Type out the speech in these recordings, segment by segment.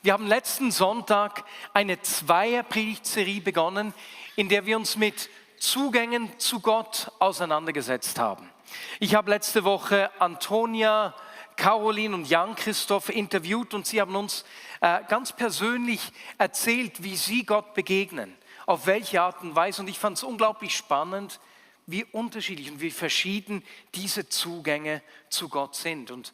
Wir haben letzten Sonntag eine Zweier-Predigtserie begonnen, in der wir uns mit Zugängen zu Gott auseinandergesetzt haben. Ich habe letzte Woche Antonia, Caroline und Jan-Christoph interviewt und sie haben uns ganz persönlich erzählt, wie sie Gott begegnen, auf welche Art und Weise. Und ich fand es unglaublich spannend, wie unterschiedlich und wie verschieden diese Zugänge zu Gott sind. Und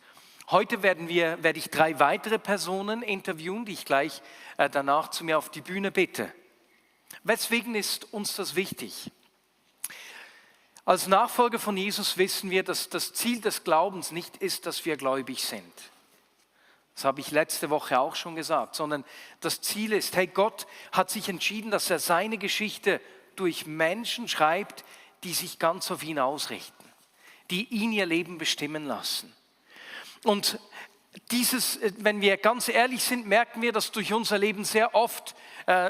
heute werde ich 3 weitere Personen interviewen, die ich gleich danach zu mir auf die Bühne bitte. Weswegen ist uns das wichtig? Als Nachfolger von Jesus wissen wir, dass das Ziel des Glaubens nicht ist, dass wir gläubig sind. Das habe ich letzte Woche auch schon gesagt, sondern das Ziel ist, hey, Gott hat sich entschieden, dass er seine Geschichte durch Menschen schreibt, die sich ganz auf ihn ausrichten, die ihn ihr Leben bestimmen lassen. Und wenn wir ganz ehrlich sind, merken wir, dass durch unser Leben sehr oft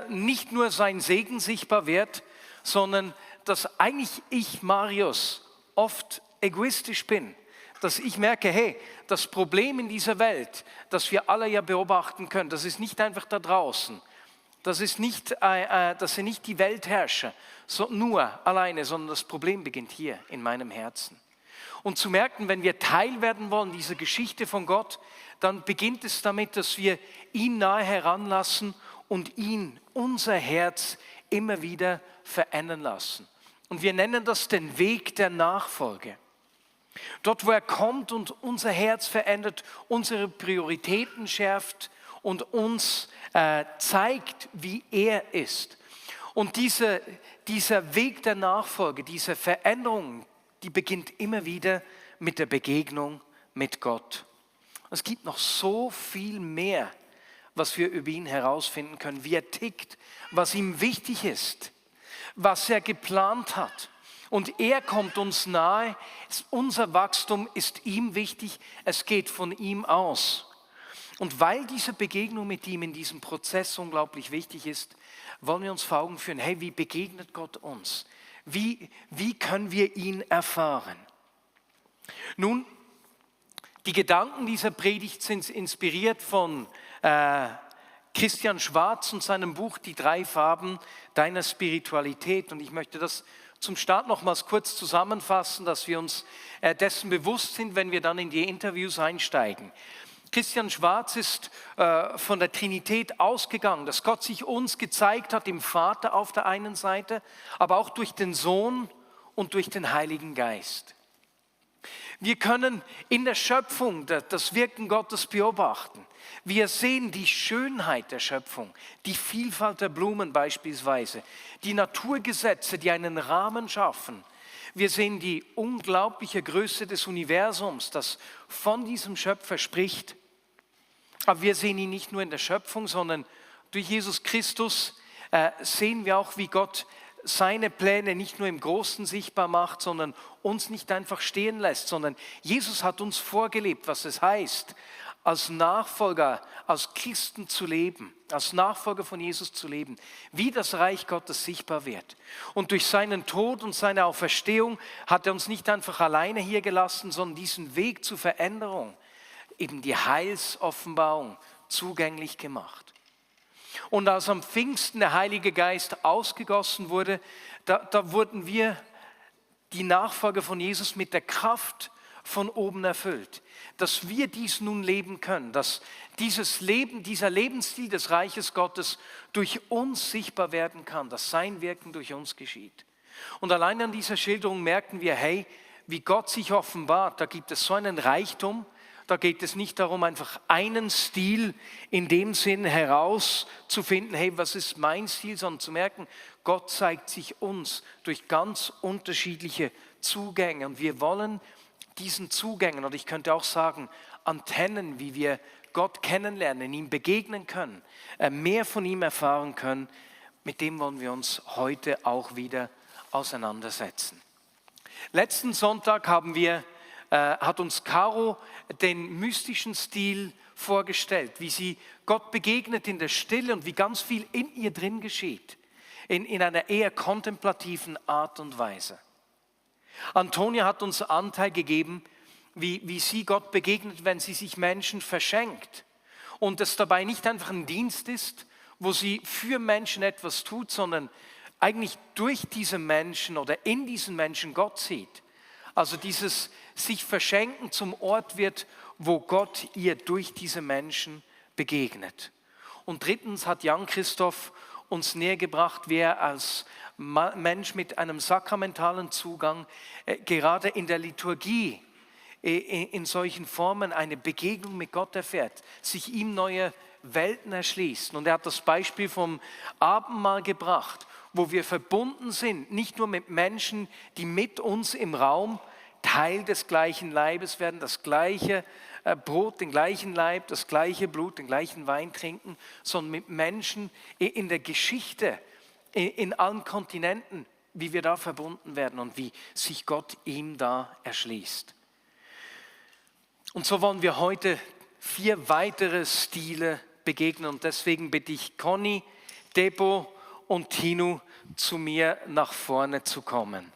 nicht nur sein Segen sichtbar wird, sondern dass eigentlich ich, Marius, oft egoistisch bin. Dass ich merke, hey, das Problem in dieser Welt, das wir alle ja beobachten können, das ist nicht einfach da draußen. Das sind nicht die Weltherrscher, nur alleine, sondern das Problem beginnt hier in meinem Herzen. Und zu merken, wenn wir Teil werden wollen dieser Geschichte von Gott, dann beginnt es damit, dass wir ihn nahe heranlassen und ihn, unser Herz, immer wieder verändern lassen. Und wir nennen das den Weg der Nachfolge. Dort, wo er kommt und unser Herz verändert, unsere Prioritäten schärft und uns zeigt, wie er ist. Und dieser Weg der Nachfolge, diese Veränderung, die beginnt immer wieder mit der Begegnung mit Gott. Es gibt noch so viel mehr, was wir über ihn herausfinden können, wie er tickt, was ihm wichtig ist, was er geplant hat. Und er kommt uns nahe, unser Wachstum ist ihm wichtig, es geht von ihm aus. Und weil diese Begegnung mit ihm in diesem Prozess unglaublich wichtig ist, wollen wir uns vor Augen führen, hey, wie begegnet Gott uns? Wie können wir ihn erfahren? Nun, die Gedanken dieser Predigt sind inspiriert von Christian Schwarz und seinem Buch Die 3 Farben deiner Spiritualität. Und ich möchte das zum Start nochmals kurz zusammenfassen, dass wir uns dessen bewusst sind, wenn wir dann in die Interviews einsteigen. Christian Schwarz ist von der Trinität ausgegangen, dass Gott sich uns gezeigt hat im Vater auf der einen Seite, aber auch durch den Sohn und durch den Heiligen Geist. Wir können in der Schöpfung das Wirken Gottes beobachten. Wir sehen die Schönheit der Schöpfung, die Vielfalt der Blumen beispielsweise, die Naturgesetze, die einen Rahmen schaffen. Wir sehen die unglaubliche Größe des Universums, das von diesem Schöpfer spricht. Aber wir sehen ihn nicht nur in der Schöpfung, sondern durch Jesus Christus sehen wir auch, wie Gott seine Pläne nicht nur im Großen sichtbar macht, sondern uns nicht einfach stehen lässt, sondern Jesus hat uns vorgelebt, was es heißt, als Nachfolger, als Christen zu leben, als Nachfolger von Jesus zu leben, wie das Reich Gottes sichtbar wird. Und durch seinen Tod und seine Auferstehung hat er uns nicht einfach alleine hier gelassen, sondern diesen Weg zur Veränderung, eben die Heilsoffenbarung, zugänglich gemacht. Und als am Pfingsten der Heilige Geist ausgegossen wurde, da wurden wir, die Nachfolger von Jesus, mit der Kraft von oben erfüllt. Dass wir dies nun leben können, dass dieser Lebensstil des Reiches Gottes durch uns sichtbar werden kann, dass sein Wirken durch uns geschieht. Und allein an dieser Schilderung merken wir, hey, wie Gott sich offenbart, da gibt es so einen Reichtum. Da geht es nicht darum, einfach einen Stil in dem Sinn herauszufinden, hey, was ist mein Stil, sondern zu merken, Gott zeigt sich uns durch ganz unterschiedliche Zugänge. Und wir wollen diesen Zugängen, oder ich könnte auch sagen, Antennen, wie wir Gott kennenlernen, ihm begegnen können, mehr von ihm erfahren können, mit dem wollen wir uns heute auch wieder auseinandersetzen. Letzten Sonntag hat uns Caro den mystischen Stil vorgestellt, wie sie Gott begegnet in der Stille und wie ganz viel in ihr drin geschieht, in einer eher kontemplativen Art und Weise. Antonia hat uns Anteil gegeben, wie sie Gott begegnet, wenn sie sich Menschen verschenkt und es dabei nicht einfach ein Dienst ist, wo sie für Menschen etwas tut, sondern eigentlich durch diese Menschen oder in diesen Menschen Gott sieht. Also dieses sich verschenken zum Ort wird, wo Gott ihr durch diese Menschen begegnet. Und drittens hat Jan-Christoph uns nähergebracht, wer als Mensch mit einem sakramentalen Zugang gerade in der Liturgie in solchen Formen eine Begegnung mit Gott erfährt, sich ihm neue Welten erschließt. Und er hat das Beispiel vom Abendmahl gebracht, wo wir verbunden sind, nicht nur mit Menschen, die mit uns im Raum Teil des gleichen Leibes werden, das gleiche Brot, den gleichen Leib, das gleiche Blut, den gleichen Wein trinken, sondern mit Menschen in der Geschichte, in allen Kontinenten, wie wir da verbunden werden und wie sich Gott ihm da erschließt. Und so wollen wir heute 4 weitere Stile begegnen und deswegen bitte ich Conny, Debo und Tinu zu mir nach vorne zu kommen.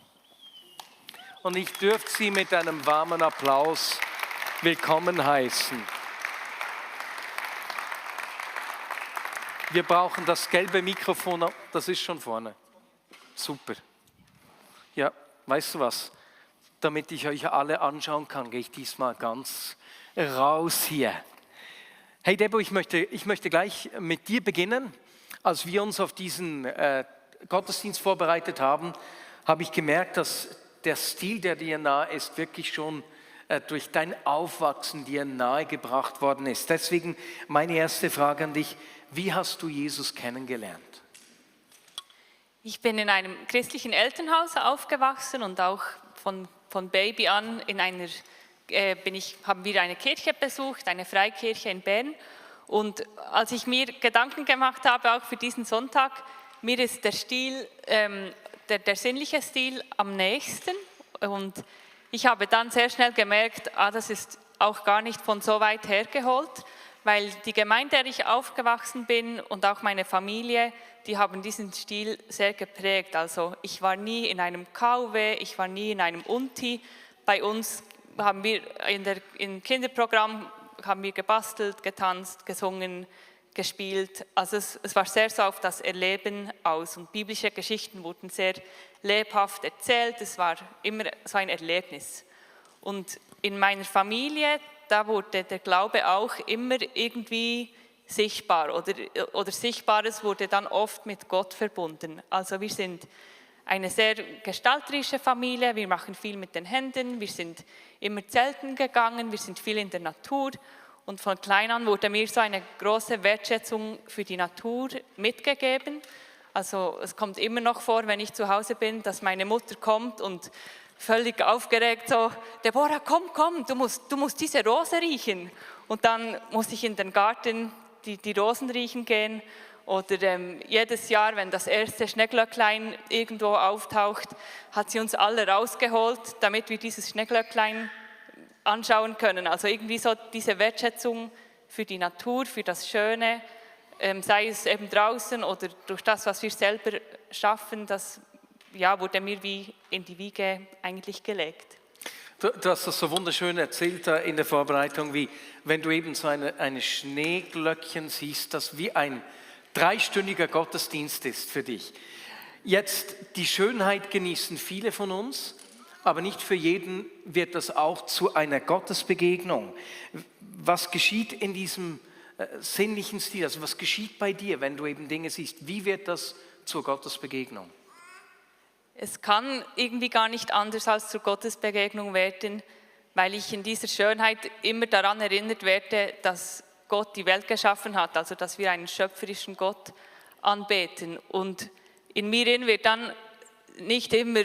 Und ich dürfte Sie mit einem warmen Applaus willkommen heißen. Wir brauchen das gelbe Mikrofon, das ist schon vorne. Super. Ja, weißt du was? Damit ich euch alle anschauen kann, gehe ich diesmal ganz raus hier. Hey Debo, ich möchte gleich mit dir beginnen. Als wir uns auf diesen Gottesdienst vorbereitet haben, habe ich gemerkt, dass der Stil, der dir nahe ist, wirklich schon durch dein Aufwachsen dir nahegebracht worden ist. Deswegen meine erste Frage an dich, wie hast du Jesus kennengelernt? Ich bin in einem christlichen Elternhaus aufgewachsen und auch von Baby an haben wir eine Kirche besucht, eine Freikirche in Bern. Und als ich mir Gedanken gemacht habe, auch für diesen Sonntag, mir ist der Stil, der sinnliche Stil am nächsten. Und ich habe dann sehr schnell gemerkt, das ist auch gar nicht von so weit hergeholt, weil die Gemeinde, in der ich aufgewachsen bin und auch meine Familie, die haben diesen Stil sehr geprägt. Also ich war nie in einem KW, ich war nie in einem Unti. Bei uns haben wir im Kinderprogramm haben wir gebastelt, getanzt, gesungen, gespielt. Also es war sehr so auf das Erleben aus und biblische Geschichten wurden sehr lebhaft erzählt. Es war immer so ein Erlebnis. Und in meiner Familie, da wurde der Glaube auch immer irgendwie sichtbar oder Sichtbares wurde dann oft mit Gott verbunden. Also wir sind eine sehr gestalterische Familie, wir machen viel mit den Händen, wir sind immer zelten gegangen, wir sind viel in der Natur und von klein an wurde mir so eine große Wertschätzung für die Natur mitgegeben. Also es kommt immer noch vor, wenn ich zu Hause bin, dass meine Mutter kommt und völlig aufgeregt so, Deborah, komm, du musst diese Rose riechen. Und dann muss ich in den Garten die Rosen riechen gehen. Oder jedes Jahr, wenn das erste Schneeglöcklein irgendwo auftaucht, hat sie uns alle rausgeholt, damit wir dieses Schneeglöcklein anschauen können. Also irgendwie so diese Wertschätzung für die Natur, für das Schöne, sei es eben draußen oder durch das, was wir selber schaffen, das wurde mir wie in die Wiege eigentlich gelegt. Du hast das so wunderschön erzählt in der Vorbereitung, wie wenn du eben so eine Schneeglöckchen siehst, das wie ein 3-stündiger Gottesdienst ist für dich. Jetzt die Schönheit genießen viele von uns, aber nicht für jeden wird das auch zu einer Gottesbegegnung. Was geschieht in diesem sinnlichen Stil? Also was geschieht bei dir, wenn du eben Dinge siehst? Wie wird das zur Gottesbegegnung? Es kann irgendwie gar nicht anders als zur Gottesbegegnung werden, weil ich in dieser Schönheit immer daran erinnert werde, dass Gott die Welt geschaffen hat, also dass wir einen schöpferischen Gott anbeten. Und in mir wird dann nicht immer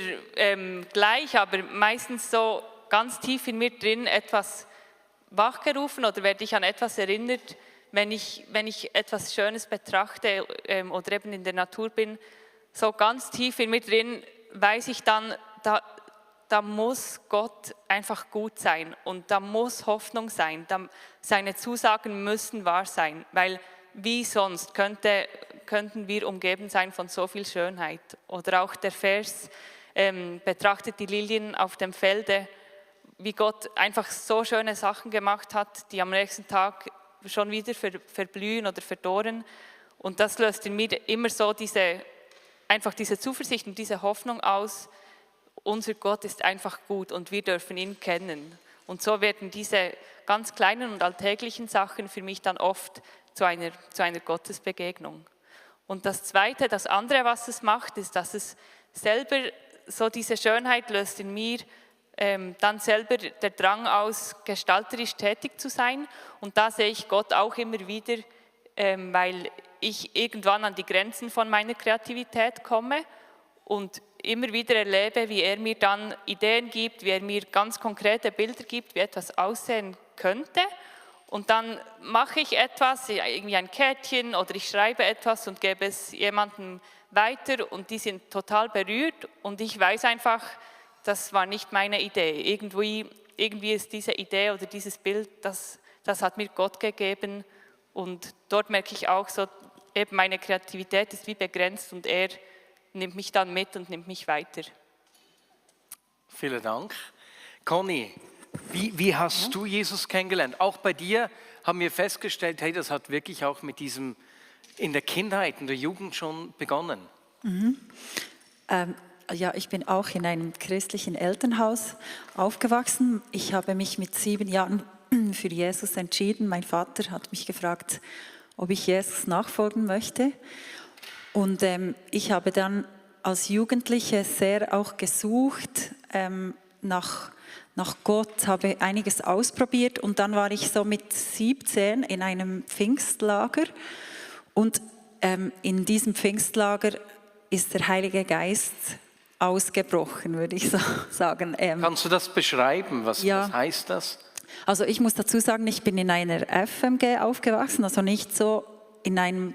gleich, aber meistens so ganz tief in mir drin etwas wachgerufen oder werde ich an etwas erinnert, wenn ich etwas Schönes betrachte oder eben in der Natur bin. So ganz tief in mir drin weiß ich dann, da muss Gott einfach gut sein und da muss Hoffnung sein, seine Zusagen müssen wahr sein, weil wie sonst könnten wir umgeben sein von so viel Schönheit. Oder auch der Vers, betrachtet die Lilien auf dem Felde, wie Gott einfach so schöne Sachen gemacht hat, die am nächsten Tag schon wieder verblühen oder verdorren. Und das löst in mir immer so einfach diese Zuversicht und diese Hoffnung aus, unser Gott ist einfach gut und wir dürfen ihn kennen. Und so werden diese ganz kleinen und alltäglichen Sachen für mich dann oft zu einer Gottesbegegnung. Und das Zweite, das andere, was es macht, ist, dass es selber so diese Schönheit löst in mir, dann selber der Drang aus, gestalterisch tätig zu sein. Und da sehe ich Gott auch immer wieder, weil ich irgendwann an die Grenzen von meiner Kreativität komme und immer wieder erlebe, wie er mir dann Ideen gibt, wie er mir ganz konkrete Bilder gibt, wie etwas aussehen könnte. Und dann mache ich etwas, irgendwie ein Kärtchen oder ich schreibe etwas und gebe es jemandem weiter und die sind total berührt und ich weiß einfach, das war nicht meine Idee. Irgendwie ist diese Idee oder dieses Bild, das hat mir Gott gegeben und dort merke ich auch so, eben meine Kreativität ist wie begrenzt und er nimmt mich dann mit und nimmt mich weiter. Vielen Dank. Conny, wie hast du Jesus kennengelernt? Auch bei dir haben wir festgestellt, hey, das hat wirklich auch mit diesem in der Kindheit, in der Jugend schon begonnen. Ja, ich bin auch in einem christlichen Elternhaus aufgewachsen. Ich habe mich mit 7 Jahren für Jesus entschieden. Mein Vater hat mich gefragt, ob ich Jesus nachfolgen möchte. Und ich habe dann als Jugendliche sehr auch gesucht nach Gott, habe einiges ausprobiert und dann war ich so mit 17 in einem Pfingstlager und in diesem Pfingstlager ist der Heilige Geist ausgebrochen, würde ich so sagen. Kannst du das beschreiben? Was heißt das? Also ich muss dazu sagen, ich bin in einer FMG aufgewachsen, also nicht so in einem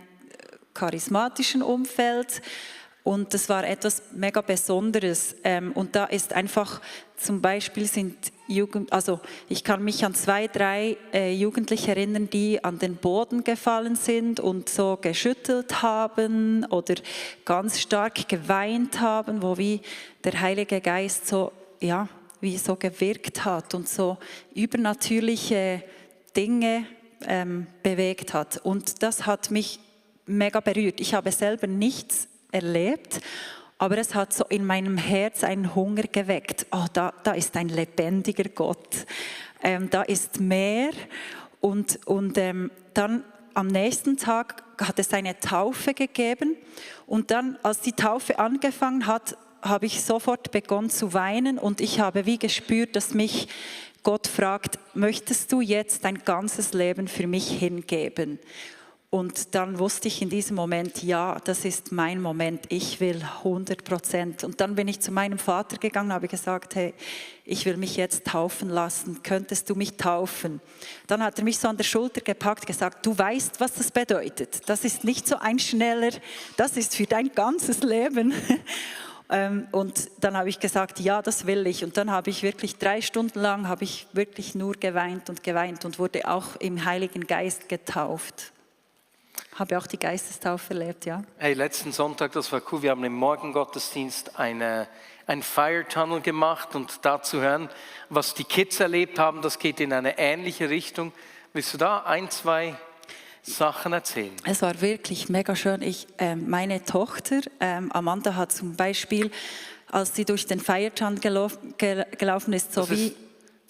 charismatischen Umfeld. Und das war etwas mega Besonderes. Und da ist einfach, zum Beispiel also ich kann mich an 2, 3 Jugendliche erinnern, die an den Boden gefallen sind und so geschüttelt haben oder ganz stark geweint haben, wo wie der Heilige Geist so, ja, wie so gewirkt hat und so übernatürliche Dinge bewegt hat. Und das hat mich mega berührt. Ich habe selber nichts erlebt, aber es hat so in meinem Herz einen Hunger geweckt. Oh, da ist ein lebendiger Gott. Da ist mehr. Und dann am nächsten Tag hat es eine Taufe gegeben. Und dann, als die Taufe angefangen hat, habe ich sofort begonnen zu weinen. Und ich habe wie gespürt, dass mich Gott fragt, möchtest du jetzt dein ganzes Leben für mich hingeben? Und dann wusste ich in diesem Moment, ja, das ist mein Moment, ich will 100%. Und dann bin ich zu meinem Vater gegangen und habe gesagt, hey, ich will mich jetzt taufen lassen, könntest du mich taufen? Dann hat er mich so an der Schulter gepackt, gesagt, du weißt, was das bedeutet. Das ist nicht so ein schneller, das ist für dein ganzes Leben. Und dann habe ich gesagt, ja, das will ich. Und dann habe ich wirklich 3 Stunden lang, habe ich wirklich nur geweint und wurde auch im Heiligen Geist getauft. Habe auch die Geistestaufe erlebt, ja. Hey, letzten Sonntag, das war cool, wir haben im Morgengottesdienst einen Fire Tunnel gemacht und da zu hören, was die Kids erlebt haben, das geht in eine ähnliche Richtung. Willst du da 1, 2 Sachen erzählen? Es war wirklich mega schön. Meine Tochter, Amanda, hat zum Beispiel, als sie durch den Fire Tunnel gelaufen ist, so wie...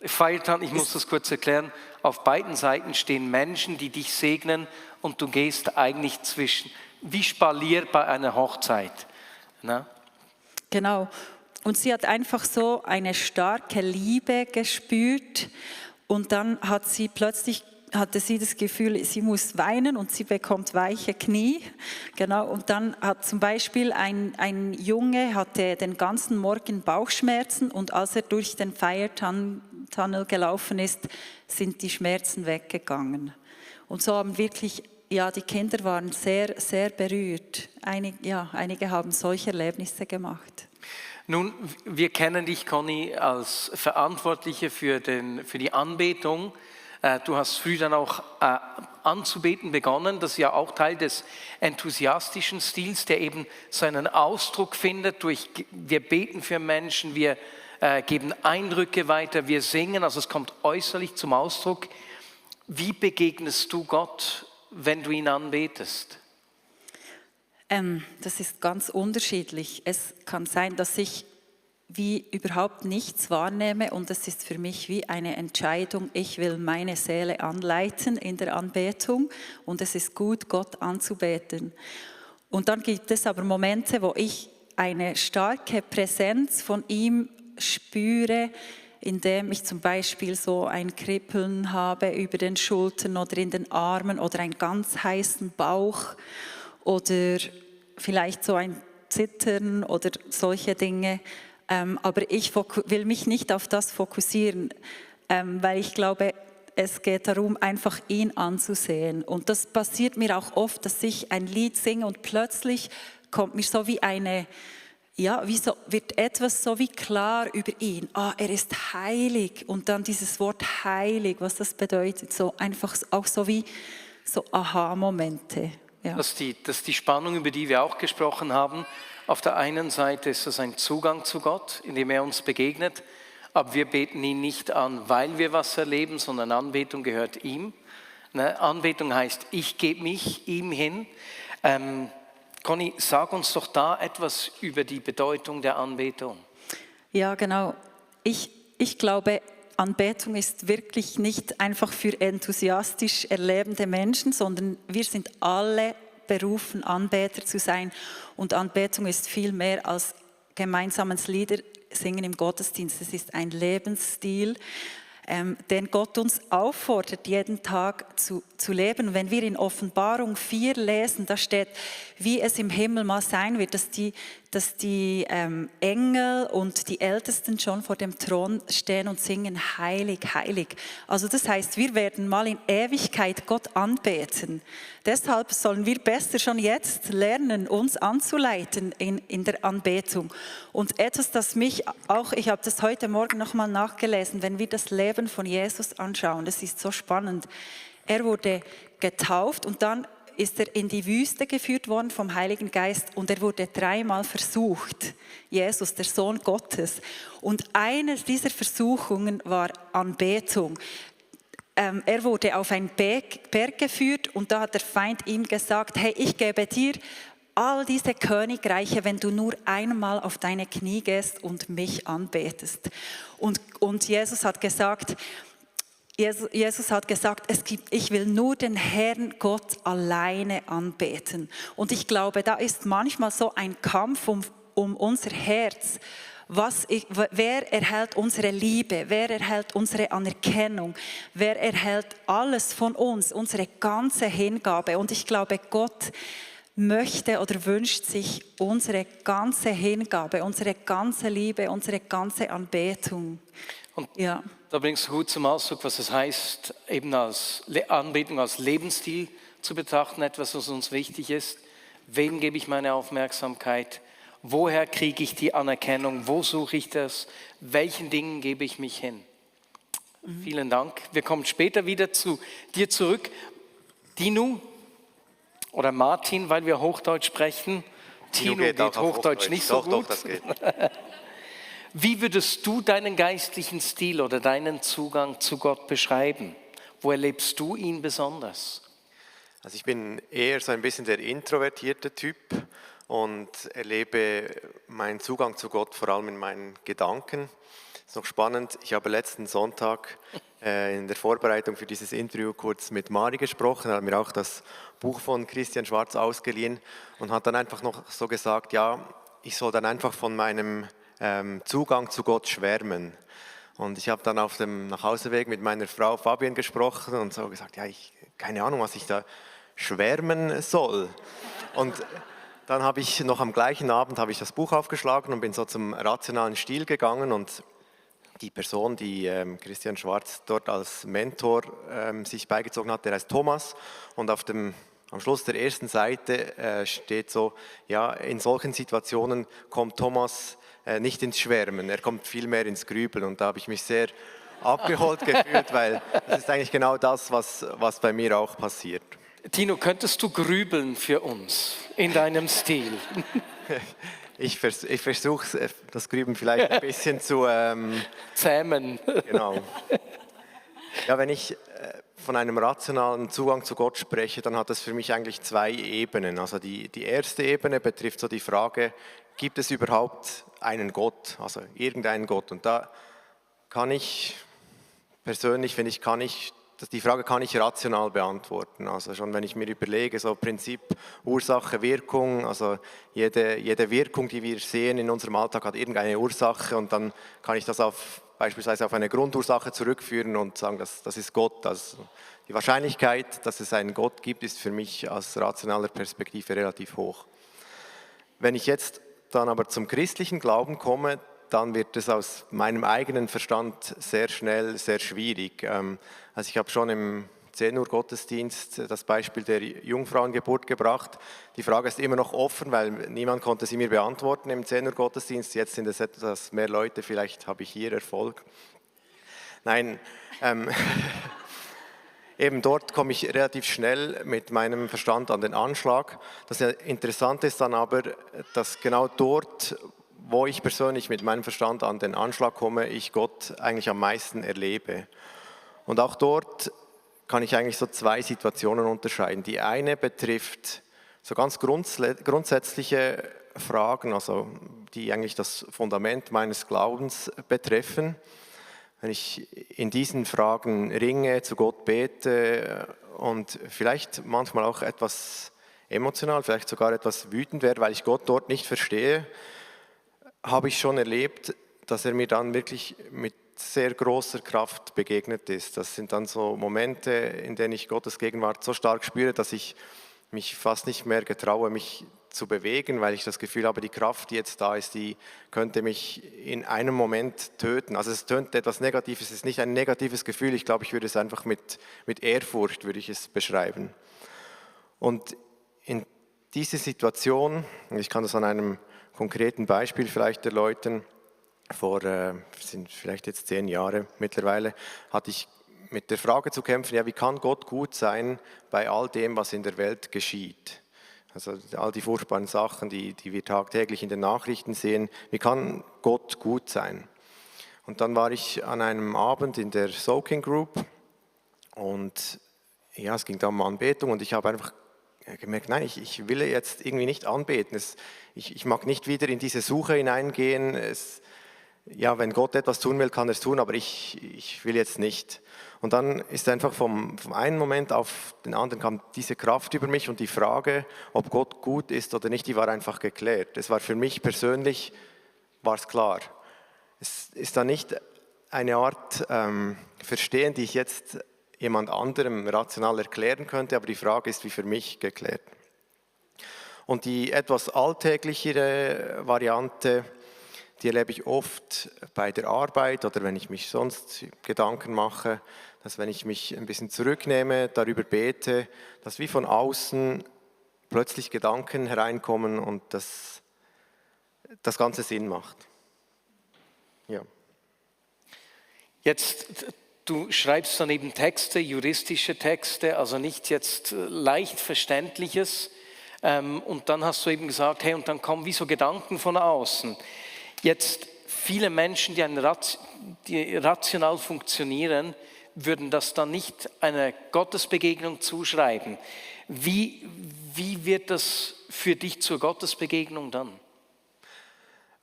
Fire Tunnel, ich muss das kurz erklären, auf beiden Seiten stehen Menschen, die dich segnen und du gehst eigentlich wie Spalier bei einer Hochzeit. Na? Genau. Und sie hat einfach so eine starke Liebe gespürt und dann hatte sie das Gefühl, sie muss weinen und sie bekommt weiche Knie. Genau. Und dann hat zum Beispiel ein Junge hatte den ganzen Morgen Bauchschmerzen und als er durch den Fire Tunnel gelaufen ist, sind die Schmerzen weggegangen. Und so haben wirklich, ja, die Kinder waren sehr, sehr berührt. Einige haben solche Erlebnisse gemacht. Nun, wir kennen dich, Conny, als Verantwortliche für die Anbetung. Du hast früh dann auch anzubeten begonnen. Das ist ja auch Teil des enthusiastischen Stils, der eben seinen Ausdruck findet. Wir beten für Menschen, wir geben Eindrücke weiter, wir singen, also es kommt äußerlich zum Ausdruck. Wie begegnest du Gott, wenn du ihn anbetest? Das ist ganz unterschiedlich. Es kann sein, dass ich wie überhaupt nichts wahrnehme und es ist für mich wie eine Entscheidung, ich will meine Seele anleiten in der Anbetung und es ist gut, Gott anzubeten. Und dann gibt es aber Momente, wo ich eine starke Präsenz von ihm spüre, indem ich zum Beispiel so ein Kribbeln habe über den Schultern oder in den Armen oder einen ganz heißen Bauch oder vielleicht so ein Zittern oder solche Dinge. Aber ich will mich nicht auf das fokussieren, weil ich glaube, es geht darum, einfach ihn anzusehen. Und das passiert mir auch oft, dass ich ein Lied singe und plötzlich kommt mir so wie eine, ja, wie so, wird etwas so wie klar über ihn. Er ist heilig. Und dann dieses Wort heilig, was das bedeutet, so einfach auch so wie so Aha-Momente. Ja. Das ist die Spannung, über die wir auch gesprochen haben. Auf der einen Seite ist es ein Zugang zu Gott, indem er uns begegnet, aber wir beten ihn nicht an, weil wir was erleben, sondern Anbetung gehört ihm. Anbetung heißt, ich gebe mich ihm hin. Conny, sag uns doch da etwas über die Bedeutung der Anbetung. Ja, genau. Ich glaube, Anbetung ist wirklich nicht einfach für enthusiastisch erlebende Menschen, sondern wir sind alle berufen, Anbeter zu sein. Und Anbetung ist viel mehr als gemeinsames Lieder singen im Gottesdienst. Es ist ein Lebensstil, den Gott uns auffordert, jeden Tag zu leben. Wenn wir in Offenbarung 4 lesen, da steht, wie es im Himmel mal sein wird, dass die Engel und die Ältesten schon vor dem Thron stehen und singen, heilig, heilig. Also das heißt, wir werden mal in Ewigkeit Gott anbeten. Deshalb sollen wir besser schon jetzt lernen, uns anzuleiten in der Anbetung. Und etwas, das mich auch, ich habe das heute Morgen nochmal nachgelesen, wenn wir das Leben von Jesus anschauen, das ist so spannend. Er wurde getauft und dann ist er in die Wüste geführt worden vom Heiligen Geist und er wurde 3-mal versucht, Jesus, der Sohn Gottes. Und eine dieser Versuchungen war Anbetung. Er wurde auf einen Berg geführt und da hat der Feind ihm gesagt, hey, ich gebe dir all diese Königreiche, wenn du nur einmal auf deine Knie gehst und mich anbetest. Und Jesus hat gesagt, ich will nur den Herrn Gott alleine anbeten. Und ich glaube, da ist manchmal so ein Kampf um unser Herz. Wer erhält unsere Liebe? Wer erhält unsere Anerkennung? Wer erhält alles von uns, unsere ganze Hingabe? Und ich glaube, Gott möchte oder wünscht sich unsere ganze Hingabe, unsere ganze Liebe, unsere ganze Anbetung. Und ja. Da bringst du gut zum Ausdruck, was es heißt, eben als Anbetung als Lebensstil zu betrachten, etwas, was uns wichtig ist. Wem gebe ich meine Aufmerksamkeit? Woher kriege ich die Anerkennung? Wo suche ich das? Welchen Dingen gebe ich mich hin? Vielen Dank. Wir kommen später wieder zu dir zurück. Dinu oder Martin, weil wir Hochdeutsch sprechen. Tino geht Hochdeutsch nicht so gut. Doch, das geht. Wie würdest du deinen geistlichen Stil oder deinen Zugang zu Gott beschreiben? Wo erlebst du ihn besonders? Also ich bin eher so ein bisschen der introvertierte Typ und erlebe meinen Zugang zu Gott vor allem in meinen Gedanken. Das ist noch spannend, ich habe letzten Sonntag in der Vorbereitung für dieses Interview kurz mit Mari gesprochen, hat mir auch das Buch von Christian Schwarz ausgeliehen und hat dann einfach noch so gesagt, ja, ich soll dann einfach von meinem Zugang zu Gott schwärmen. Und ich habe dann auf dem Nachhauseweg mit meiner Frau Fabian gesprochen und so gesagt, ja, keine Ahnung, was ich da schwärmen soll. Und dann habe ich noch am gleichen Abend das Buch aufgeschlagen und bin so zum rationalen Stil gegangen und die Person, die Christian Schwarz dort als Mentor sich beigezogen hat, der heißt Thomas und am Schluss der ersten Seite steht so, ja, in solchen Situationen kommt Thomas nicht ins Schwärmen, er kommt vielmehr ins Grübeln und da habe ich mich sehr abgeholt gefühlt, weil das ist eigentlich genau das, was bei mir auch passiert. Tino, könntest du grübeln für uns in deinem Stil? Ich versuche das Grübeln vielleicht ein bisschen zu zähmen. Genau. Ja, wenn ich von einem rationalen Zugang zu Gott spreche, dann hat das für mich eigentlich zwei Ebenen. Also die erste Ebene betrifft so die Frage, gibt es überhaupt einen Gott, also irgendeinen Gott? Und da kann ich, persönlich finde ich, die Frage kann ich rational beantworten. Also schon wenn ich mir überlege, so Prinzip Ursache, Wirkung, also jede Wirkung, die wir sehen in unserem Alltag, hat irgendeine Ursache und dann kann ich das beispielsweise auf eine Grundursache zurückführen und sagen, das ist Gott. Also die Wahrscheinlichkeit, dass es einen Gott gibt, ist für mich aus rationaler Perspektive relativ hoch. Wenn ich jetzt dann aber zum christlichen Glauben komme, dann wird es aus meinem eigenen Verstand sehr schnell sehr schwierig. Also ich habe schon im 10 Uhr Gottesdienst das Beispiel der Jungfrauengeburt gebracht. Die Frage ist immer noch offen, weil niemand konnte sie mir beantworten im 10 Uhr Gottesdienst. Jetzt sind es etwas mehr Leute, vielleicht habe ich hier Erfolg. Nein, eben dort komme ich relativ schnell mit meinem Verstand an den Anschlag. Das Interessante ist dann aber, dass genau dort, wo ich persönlich mit meinem Verstand an den Anschlag komme, ich Gott eigentlich am meisten erlebe. Und auch dort kann ich eigentlich so zwei Situationen unterscheiden. Die eine betrifft so ganz grundsätzliche Fragen, also die eigentlich das Fundament meines Glaubens betreffen. Wenn ich in diesen Fragen ringe, zu Gott bete und vielleicht manchmal auch etwas emotional, vielleicht sogar etwas wütend werde, weil ich Gott dort nicht verstehe, habe ich schon erlebt, dass er mir dann wirklich mit sehr großer Kraft begegnet ist. Das sind dann so Momente, in denen ich Gottes Gegenwart so stark spüre, dass ich mich fast nicht mehr getraue, mich zu bewegen, weil ich das Gefühl habe, die Kraft, die jetzt da ist, die könnte mich in einem Moment töten. Also es tönt etwas Negatives, es ist nicht ein negatives Gefühl, ich glaube, ich würde es einfach mit Ehrfurcht, würde ich es beschreiben. Und in diese Situation, ich kann das an einem konkreten Beispiel vielleicht erläutern, sind vielleicht jetzt 10 Jahre mittlerweile, hatte ich mit der Frage zu kämpfen, ja, wie kann Gott gut sein bei all dem, was in der Welt geschieht? Also all die furchtbaren Sachen, die wir tagtäglich in den Nachrichten sehen, wie kann Gott gut sein? Und dann war ich an einem Abend in der Soaking Group und ja, es ging da um Anbetung und ich habe einfach gemerkt, nein, ich will jetzt irgendwie nicht anbeten. Ich mag nicht wieder in diese Suche hineingehen. Ja, wenn Gott etwas tun will, kann er es tun, aber ich will jetzt nicht. Und dann ist einfach vom einen Moment auf den anderen kam diese Kraft über mich und die Frage, ob Gott gut ist oder nicht, die war einfach geklärt. Es war für mich persönlich, war es klar. Es ist da nicht eine Art Verstehen, die ich jetzt jemand anderem rational erklären könnte, aber die Frage ist wie für mich geklärt. Und die etwas alltäglichere Variante, die erlebe ich oft bei der Arbeit oder wenn ich mich sonst Gedanken mache, dass wenn ich mich ein bisschen zurücknehme, darüber bete, dass wie von außen plötzlich Gedanken hereinkommen und das Ganze Sinn macht. Ja. Jetzt, du schreibst dann eben Texte, juristische Texte, also nicht jetzt leicht Verständliches. Und dann hast du eben gesagt, hey, und dann kommen wie so Gedanken von außen. Jetzt viele Menschen, die rational funktionieren, würden das dann nicht einer Gottesbegegnung zuschreiben. Wie wird das für dich zur Gottesbegegnung dann?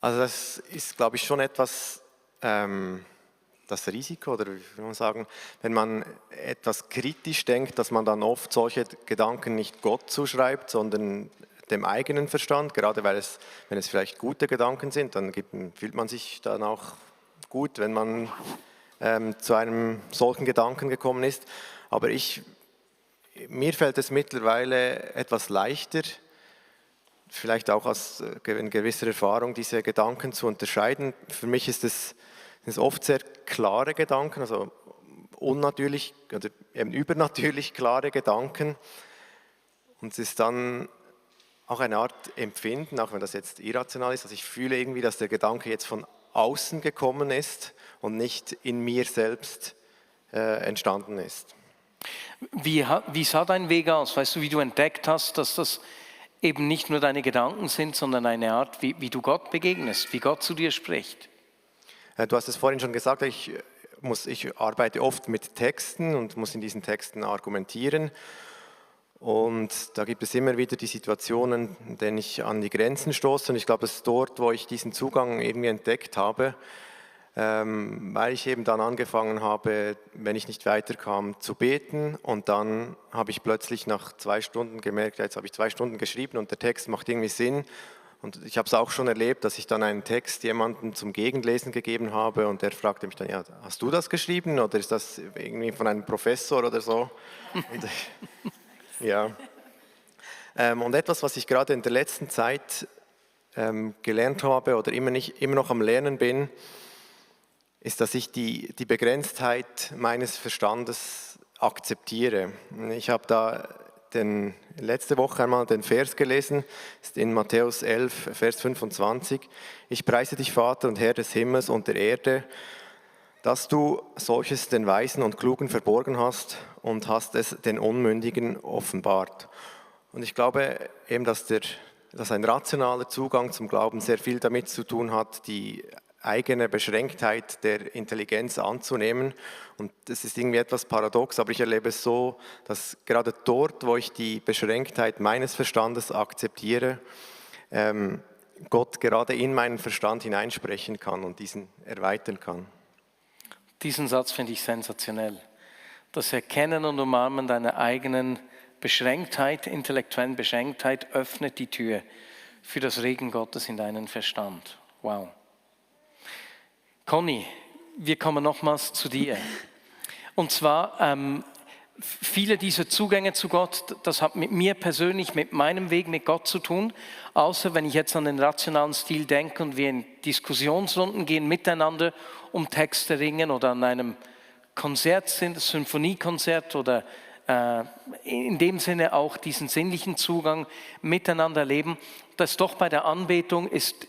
Also das ist, glaube ich, schon etwas das Risiko, oder wie will man sagen, wenn man etwas kritisch denkt, dass man dann oft solche Gedanken nicht Gott zuschreibt, sondern dem eigenen Verstand, gerade wenn es vielleicht gute Gedanken sind, dann fühlt man sich dann auch gut, wenn man zu einem solchen Gedanken gekommen ist. Aber mir fällt es mittlerweile etwas leichter, vielleicht auch aus gewisser Erfahrung, diese Gedanken zu unterscheiden. Für mich sind es oft sehr klare Gedanken, also unnatürlich oder eben übernatürlich klare Gedanken. Und es ist dann auch eine Art Empfinden, auch wenn das jetzt irrational ist. Also ich fühle irgendwie, dass der Gedanke jetzt von außen gekommen ist und nicht in mir selbst entstanden ist. Wie sah dein Weg aus? Weißt du, wie du entdeckt hast, dass das eben nicht nur deine Gedanken sind, sondern eine Art, wie du Gott begegnest, wie Gott zu dir spricht? Du hast es vorhin schon gesagt, ich ich arbeite oft mit Texten und muss in diesen Texten argumentieren. Und da gibt es immer wieder die Situationen, in denen ich an die Grenzen stoße. Und ich glaube, es ist dort, wo ich diesen Zugang irgendwie entdeckt habe, weil ich eben dann angefangen habe, wenn ich nicht weiterkam, zu beten. Und dann habe ich plötzlich nach 2 Stunden gemerkt, jetzt habe ich 2 Stunden geschrieben und der Text macht irgendwie Sinn. Und ich habe es auch schon erlebt, dass ich dann einen Text jemandem zum Gegenlesen gegeben habe und der fragte mich dann, ja, hast du das geschrieben oder ist das irgendwie von einem Professor oder so? Und, ja. Und etwas, was ich gerade in der letzten Zeit gelernt habe oder immer noch am Lernen bin, ist, dass ich die Begrenztheit meines Verstandes akzeptiere. Ich habe da letzte Woche einmal den Vers gelesen, ist in Matthäus 11, Vers 25. Ich preise dich, Vater und Herr des Himmels und der Erde, dass du solches den Weisen und Klugen verborgen hast und hast es den Unmündigen offenbart. Und ich glaube eben, dass ein rationaler Zugang zum Glauben sehr viel damit zu tun hat, die eigene Beschränktheit der Intelligenz anzunehmen. Und das ist irgendwie etwas paradox, aber ich erlebe es so, dass gerade dort, wo ich die Beschränktheit meines Verstandes akzeptiere, Gott gerade in meinen Verstand hineinsprechen kann und diesen erweitern kann. Diesen Satz finde ich sensationell. Das Erkennen und Umarmen deiner eigenen Beschränktheit, intellektuellen Beschränktheit, öffnet die Tür für das Reden Gottes in deinen Verstand. Wow. Conny, wir kommen nochmals zu dir. Und zwar, viele dieser Zugänge zu Gott, das hat mit mir persönlich, mit meinem Weg mit Gott zu tun. Außer wenn ich jetzt an den rationalen Stil denke und wir in Diskussionsrunden gehen miteinander um Texte ringen oder an einem Konzert sind, Symphoniekonzert oder in dem Sinne auch diesen sinnlichen Zugang miteinander erleben. Das doch bei der Anbetung ist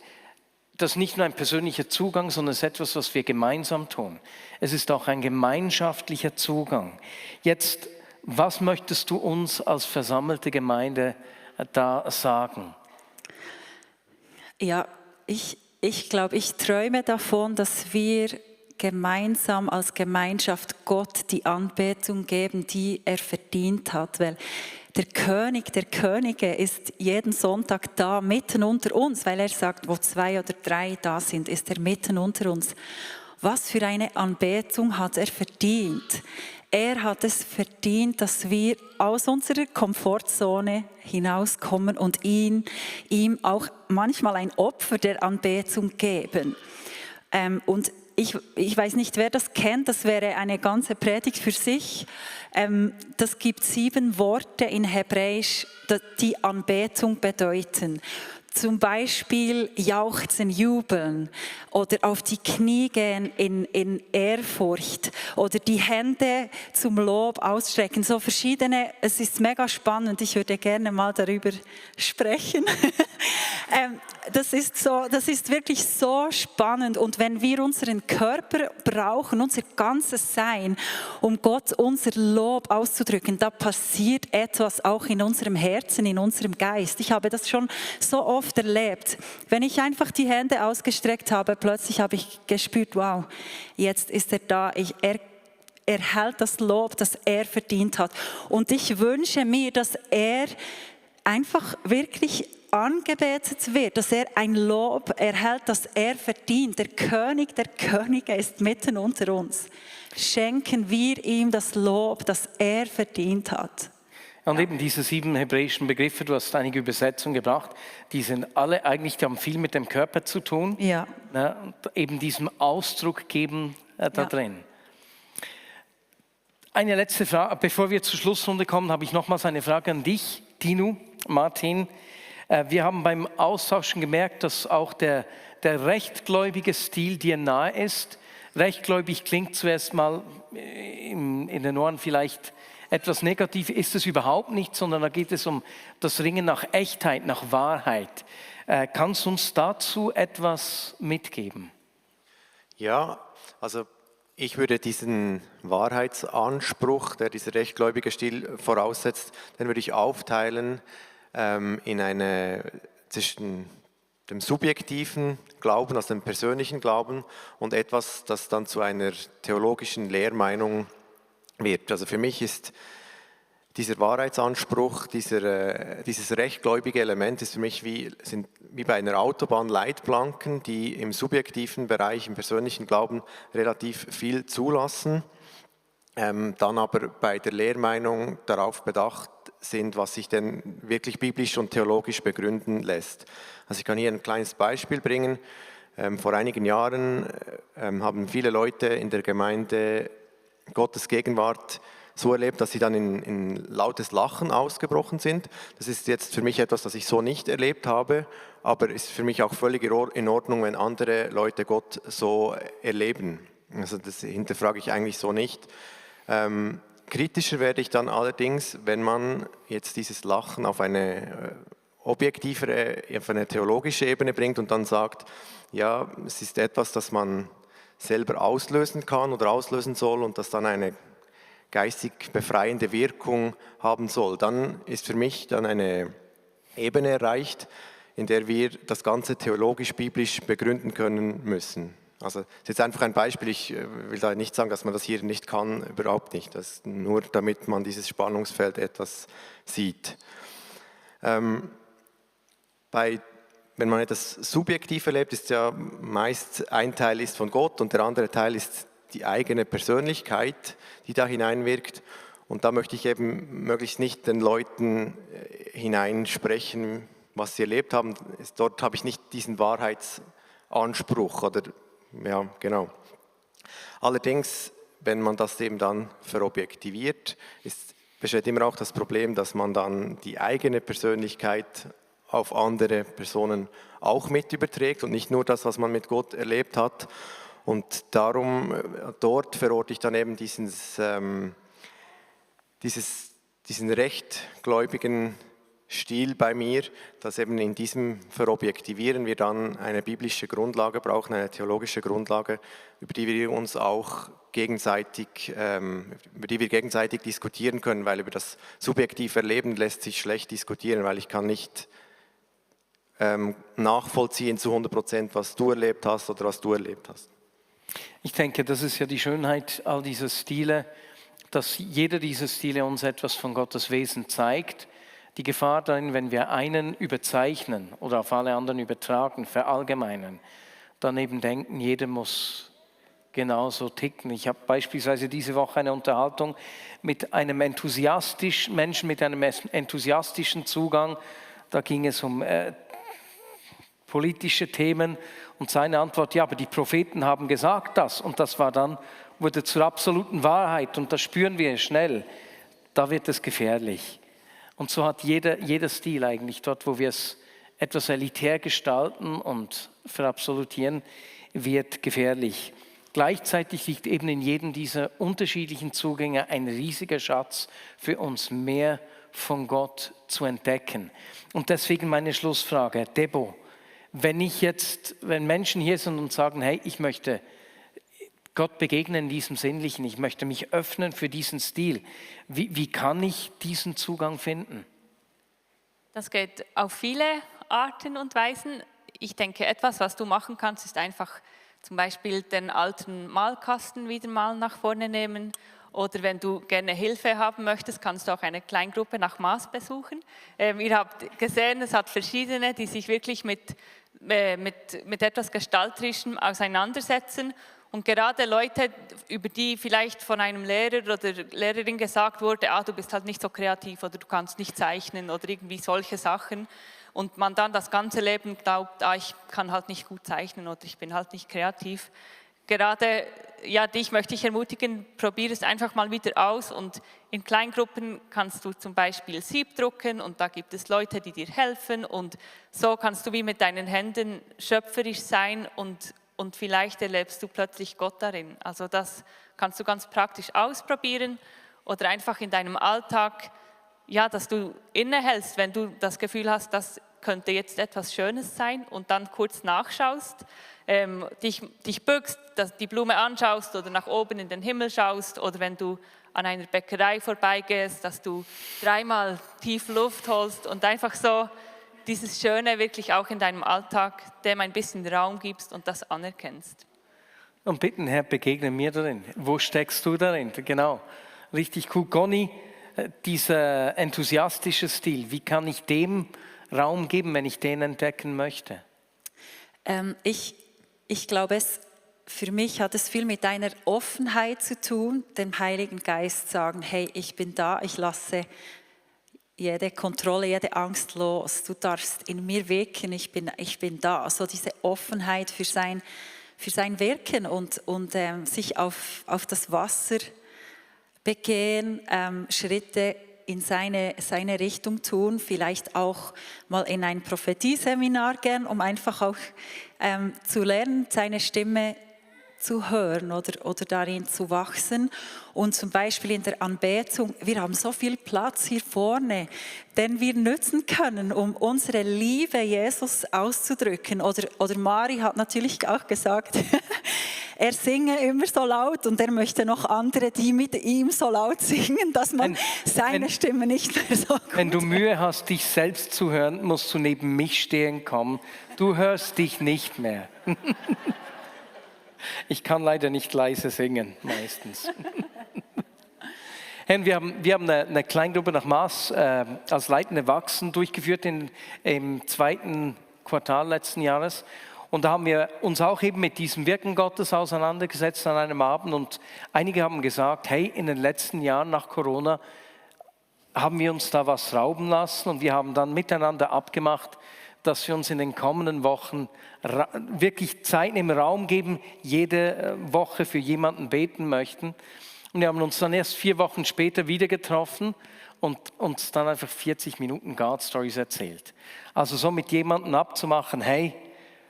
das nicht nur ein persönlicher Zugang, sondern es ist etwas, was wir gemeinsam tun. Es ist auch ein gemeinschaftlicher Zugang. Jetzt, was möchtest du uns als versammelte Gemeinde da sagen? Ja, ich glaube, ich träume davon, dass wir gemeinsam als Gemeinschaft Gott die Anbetung geben, die er verdient hat, weil der König der Könige ist jeden Sonntag da, mitten unter uns, weil er sagt, wo 2 oder 3 da sind, ist er mitten unter uns. Was für eine Anbetung hat er verdient? Er hat es verdient, dass wir aus unserer Komfortzone hinauskommen und ihm auch manchmal ein Opfer der Anbetung geben. Und ich weiß nicht, wer das kennt, das wäre eine ganze Predigt für sich. Das gibt 7 Worte in Hebräisch, die Anbetung bedeuten. Zum Beispiel jauchzen, jubeln oder auf die Knie gehen in Ehrfurcht oder die Hände zum Lob ausstrecken. So verschiedene, es ist mega spannend, ich würde gerne mal darüber sprechen. Das ist wirklich so spannend und wenn wir unseren Körper brauchen, unser ganzes Sein, um Gott unser Lob auszudrücken, da passiert etwas auch in unserem Herzen, in unserem Geist. Ich habe das schon so oft erlebt. Wenn ich einfach die Hände ausgestreckt habe, plötzlich habe ich gespürt, wow, jetzt ist er da, er erhält das Lob, das er verdient hat. Und ich wünsche mir, dass er einfach wirklich angebetet wird, dass er ein Lob erhält, das er verdient. Der König der Könige ist mitten unter uns. Schenken wir ihm das Lob, das er verdient hat. Und eben diese 7 hebräischen Begriffe, du hast einige Übersetzungen gebracht, die sind alle eigentlich, die haben viel mit dem Körper zu tun. Ja. Ne, und eben diesem Ausdruck geben da drin. Eine letzte Frage, bevor wir zur Schlussrunde kommen, habe ich nochmals eine Frage an dich, Tinu, Martin. Wir haben beim Austauschen gemerkt, dass auch der rechtgläubige Stil dir nahe ist. Rechtgläubig klingt zuerst mal in den Ohren vielleicht etwas negativ, ist es überhaupt nicht, sondern da geht es um das Ringen nach Echtheit, nach Wahrheit. Kannst du uns dazu etwas mitgeben? Ja, also ich würde diesen Wahrheitsanspruch, der dieser rechtgläubige Stil voraussetzt, den würde ich aufteilen zwischen dem subjektiven Glauben, also dem persönlichen Glauben und etwas, das dann zu einer theologischen Lehrmeinung wird. Also für mich ist dieser Wahrheitsanspruch, dieses rechtgläubige Element ist für mich sind wie bei einer Autobahn Leitplanken, die im subjektiven Bereich, im persönlichen Glauben relativ viel zulassen, dann aber bei der Lehrmeinung darauf bedacht sind, was sich denn wirklich biblisch und theologisch begründen lässt. Also ich kann hier ein kleines Beispiel bringen. Vor einigen Jahren haben viele Leute in der Gemeinde Gottes Gegenwart so erlebt, dass sie dann in lautes Lachen ausgebrochen sind. Das ist jetzt für mich etwas, das ich so nicht erlebt habe, aber ist für mich auch völlig in Ordnung, wenn andere Leute Gott so erleben. Also das hinterfrage ich eigentlich so nicht. Kritischer werde ich dann allerdings, wenn man jetzt dieses Lachen auf eine objektivere, auf eine theologische Ebene bringt und dann sagt, ja, es ist etwas, das man selber auslösen kann oder auslösen soll und das dann eine geistig befreiende Wirkung haben soll. Dann ist für mich dann eine Ebene erreicht, in der wir das Ganze theologisch-biblisch begründen können müssen. Also das ist jetzt einfach ein Beispiel, ich will da nicht sagen, dass man das hier nicht kann, überhaupt nicht. Das ist nur, damit man dieses Spannungsfeld etwas sieht. Wenn man etwas subjektiv erlebt, ist ja meist ein Teil ist von Gott und der andere Teil ist die eigene Persönlichkeit, die da hineinwirkt. Und da möchte ich eben möglichst nicht den Leuten hineinsprechen, was sie erlebt haben. Dort habe ich nicht diesen Wahrheitsanspruch oder ja, genau. Allerdings, wenn man das eben dann verobjektiviert, besteht immer auch das Problem, dass man dann die eigene Persönlichkeit auf andere Personen auch mit überträgt und nicht nur das, was man mit Gott erlebt hat. Und darum, dort verorte ich dann eben diesen rechtgläubigen Stil bei mir, dass eben in diesem Verobjektivieren wir dann eine biblische Grundlage brauchen, eine theologische Grundlage, über die wir gegenseitig diskutieren können, weil über das subjektive Erleben lässt sich schlecht diskutieren, weil ich kann nicht nachvollziehen zu 100%, was du erlebt hast oder was du erlebt hast. Ich denke, das ist ja die Schönheit all dieser Stile, dass jeder dieser Stile uns etwas von Gottes Wesen zeigt. Die Gefahr darin, wenn wir einen überzeichnen oder auf alle anderen übertragen, verallgemeinern, dann eben denken, jeder muss genauso ticken. Ich habe beispielsweise diese Woche eine Unterhaltung mit einem Menschen mit einem enthusiastischen Zugang. Da ging es um politische Themen und seine Antwort, ja, aber die Propheten haben gesagt das und das wurde zur absoluten Wahrheit und das spüren wir schnell. Da wird es gefährlich. Und so hat jeder Stil eigentlich dort, wo wir es etwas elitär gestalten und verabsolutieren, wird gefährlich. Gleichzeitig liegt eben in jedem dieser unterschiedlichen Zugänge ein riesiger Schatz für uns, mehr von Gott zu entdecken. Und deswegen meine Schlussfrage, Debo, wenn Menschen hier sind und sagen, hey, ich möchte Gott begegnen in diesem Sinnlichen, ich möchte mich öffnen für diesen Stil, wie kann ich diesen Zugang finden? Das geht auf viele Arten und Weisen. Ich denke, etwas, was du machen kannst, ist einfach zum Beispiel den alten Malkasten wieder mal nach vorne nehmen. Oder wenn du gerne Hilfe haben möchtest, kannst du auch eine Kleingruppe nach Maß besuchen. Ihr habt gesehen, es hat verschiedene, die sich wirklich mit etwas Gestalterischem auseinandersetzen. Und gerade Leute, über die vielleicht von einem Lehrer oder Lehrerin gesagt wurde, du bist halt nicht so kreativ oder du kannst nicht zeichnen oder irgendwie solche Sachen. Und man dann das ganze Leben glaubt, ich kann halt nicht gut zeichnen oder ich bin halt nicht kreativ. Gerade dich möchte ich ermutigen, probiere es einfach mal wieder aus und in Kleingruppen kannst du zum Beispiel Sieb drucken und da gibt es Leute, die dir helfen und so kannst du wie mit deinen Händen schöpferisch sein und vielleicht erlebst du plötzlich Gott darin. Also das kannst du ganz praktisch ausprobieren oder einfach in deinem Alltag, dass du innehältst, wenn du das Gefühl hast, das könnte jetzt etwas Schönes sein und dann kurz nachschaust, dich bückst, die Blume anschaust oder nach oben in den Himmel schaust oder wenn du an einer Bäckerei vorbeigehst, dass du 3-mal tief Luft holst und einfach so dieses Schöne wirklich auch in deinem Alltag, dem ein bisschen Raum gibst und das anerkennst. Und bitten, Herr, begegne mir darin. Wo steckst du darin? Genau, richtig cool. Conny, dieser enthusiastische Stil, wie kann ich dem Raum geben, wenn ich den entdecken möchte? Ich glaube, für mich hat es viel mit einer Offenheit zu tun, dem Heiligen Geist sagen, hey, ich bin da, ich lasse jede Kontrolle, jede Angst los, du darfst in mir wirken, ich bin da. Also diese Offenheit für sein Wirken und sich auf das Wasser begehen, Schritte in seine Richtung tun, vielleicht auch mal in ein Prophetieseminar gehen, um einfach auch zu lernen, seine Stimme zu hören oder darin zu wachsen. Und zum Beispiel in der Anbetung, wir haben so viel Platz hier vorne, den wir nutzen können, um unsere Liebe Jesus auszudrücken. Oder Mari hat natürlich auch gesagt, er singe immer so laut und er möchte noch andere, die mit ihm so laut singen, dass man seine Stimme nicht mehr so gut Wenn du Mühe hast, dich selbst zu hören, musst du neben mich stehen kommen. Du hörst dich nicht mehr. Ich kann leider nicht leise singen, meistens. Wir haben eine Kleingruppe nach Maß als leitende Wachsen durchgeführt im zweiten Quartal letzten Jahres. Und da haben wir uns auch eben mit diesem Wirken Gottes auseinandergesetzt an einem Abend. Und einige haben gesagt, hey, in den letzten Jahren nach Corona haben wir uns da was rauben lassen. Und wir haben dann miteinander abgemacht, dass wir uns in den kommenden Wochen wirklich Zeit im Raum geben, jede Woche für jemanden beten möchten. Und wir haben uns dann erst 4 Wochen später wieder getroffen und uns dann einfach 40 Minuten God Stories erzählt. Also so mit jemandem abzumachen, hey,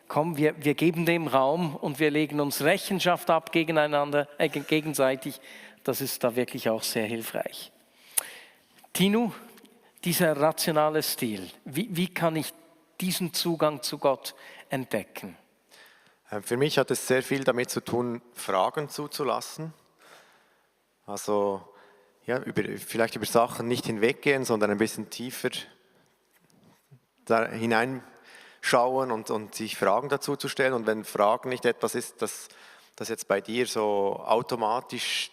komm, wir geben dem Raum und wir legen uns Rechenschaft ab gegenseitig, das ist da wirklich auch sehr hilfreich. Tino, dieser rationale Stil, wie kann ich diesen Zugang zu Gott entdecken? Für mich hat es sehr viel damit zu tun, Fragen zuzulassen. Also ja, vielleicht über Sachen nicht hinweggehen, sondern ein bisschen tiefer da hineinschauen und sich Fragen dazu zu stellen. Und wenn Fragen nicht etwas ist, das jetzt bei dir so automatisch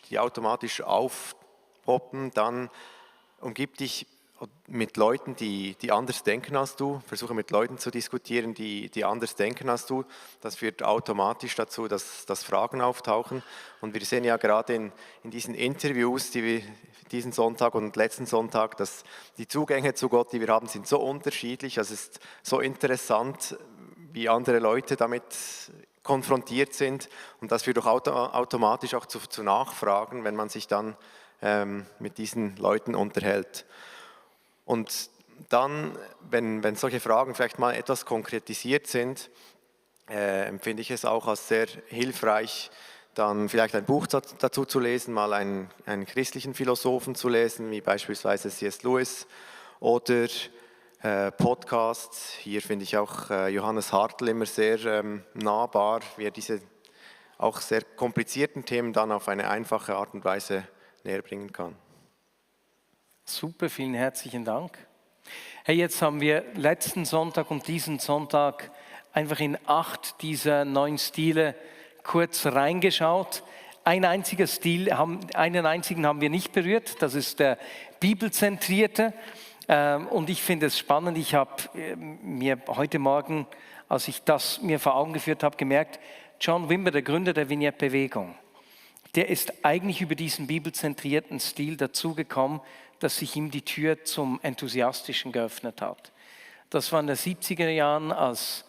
aufpoppen, dann umgib dich mit Leuten, die anders denken als du. Versuche mit Leuten zu diskutieren, die anders denken als du. Das führt automatisch dazu, dass Fragen auftauchen. Und wir sehen ja gerade in diesen Interviews, die wir diesen Sonntag und letzten Sonntag, dass die Zugänge zu Gott, die wir haben, sind so unterschiedlich. Es ist so interessant, wie andere Leute damit konfrontiert sind. Und das führt auch automatisch auch zu Nachfragen, wenn man sich dann mit diesen Leuten unterhält. Und dann, wenn solche Fragen vielleicht mal etwas konkretisiert sind, empfinde ich es auch als sehr hilfreich, dann vielleicht ein Buch dazu zu lesen, mal einen christlichen Philosophen zu lesen, wie beispielsweise C.S. Lewis oder Podcasts. Hier finde ich auch Johannes Hartl immer sehr nahbar, wie er diese auch sehr komplizierten Themen dann auf eine einfache Art und Weise näher bringen kann. Super, vielen herzlichen Dank. Hey, jetzt haben wir letzten Sonntag und diesen Sonntag einfach in 8 dieser 9 Stile kurz reingeschaut. Einen einzigen haben wir nicht berührt, das ist der bibelzentrierte. Und ich finde es spannend, ich habe mir heute Morgen, als ich das mir vor Augen geführt habe, gemerkt, John Wimber, der Gründer der Vignette-Bewegung, der ist eigentlich über diesen bibelzentrierten Stil dazugekommen, dass sich ihm die Tür zum Enthusiastischen geöffnet hat. Das war in den 70er Jahren als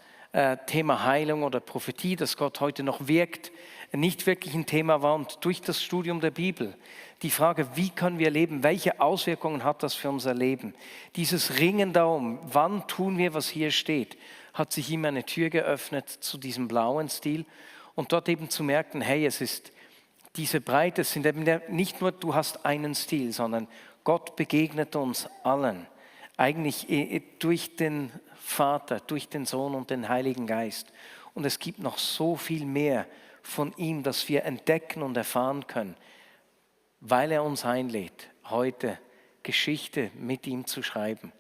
Thema Heilung oder Prophetie, dass Gott heute noch wirkt, nicht wirklich ein Thema war. Und durch das Studium der Bibel, die Frage, wie können wir leben, welche Auswirkungen hat das für unser Leben, dieses Ringen darum, wann tun wir, was hier steht, hat sich ihm eine Tür geöffnet zu diesem blauen Stil und dort eben zu merken, hey, es ist diese Breite, es sind eben nicht nur, du hast einen Stil, sondern Gott begegnet uns allen, eigentlich durch den Vater, durch den Sohn und den Heiligen Geist. Und es gibt noch so viel mehr von ihm, das wir entdecken und erfahren können, weil er uns einlädt, heute Geschichte mit ihm zu schreiben.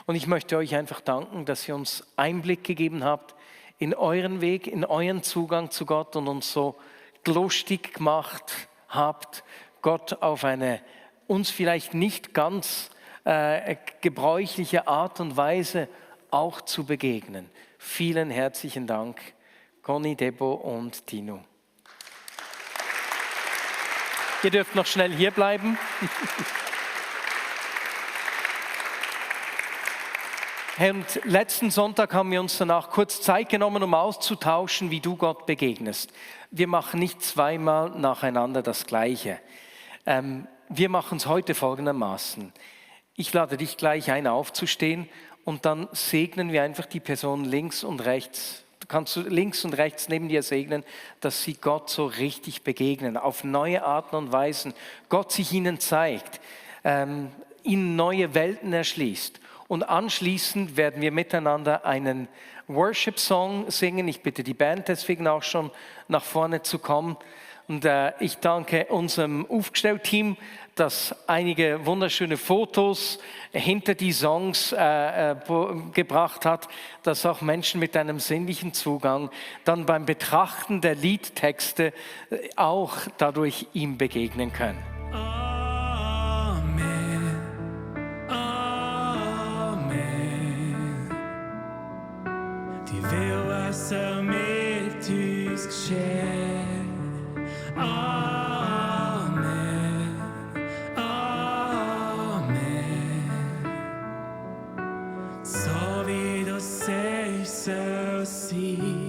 Und ich möchte euch einfach danken, dass ihr uns Einblick gegeben habt in euren Weg, in euren Zugang zu Gott und uns so lustig gemacht habt, Gott auf eine uns vielleicht nicht ganz gebräuchliche Art und Weise auch zu begegnen. Vielen herzlichen Dank, Conny, Debo und Tino. Ihr dürft noch schnell hier bleiben. Und letzten Sonntag haben wir uns danach kurz Zeit genommen, um auszutauschen, wie du Gott begegnest. Wir machen nicht zweimal nacheinander das Gleiche. Wir machen es heute folgendermaßen. Ich lade dich gleich ein, aufzustehen und dann segnen wir einfach die Person links und rechts. Du kannst links und rechts neben dir segnen, dass sie Gott so richtig begegnen, auf neue Arten und Weisen. Gott sich ihnen zeigt, ihnen neue Welten erschließt. Und anschließend werden wir miteinander einen Worship-Song singen. Ich bitte die Band deswegen auch schon nach vorne zu kommen. Und ich danke unserem Aufgestellt-Team, das einige wunderschöne Fotos hinter die Songs gebracht hat, dass auch Menschen mit einem sinnlichen Zugang dann beim Betrachten der Liedtexte auch dadurch ihm begegnen können. Amen, Amen. Die will, was mit uns geschehen. Amen, Amen. So wie du sagst, soll sein.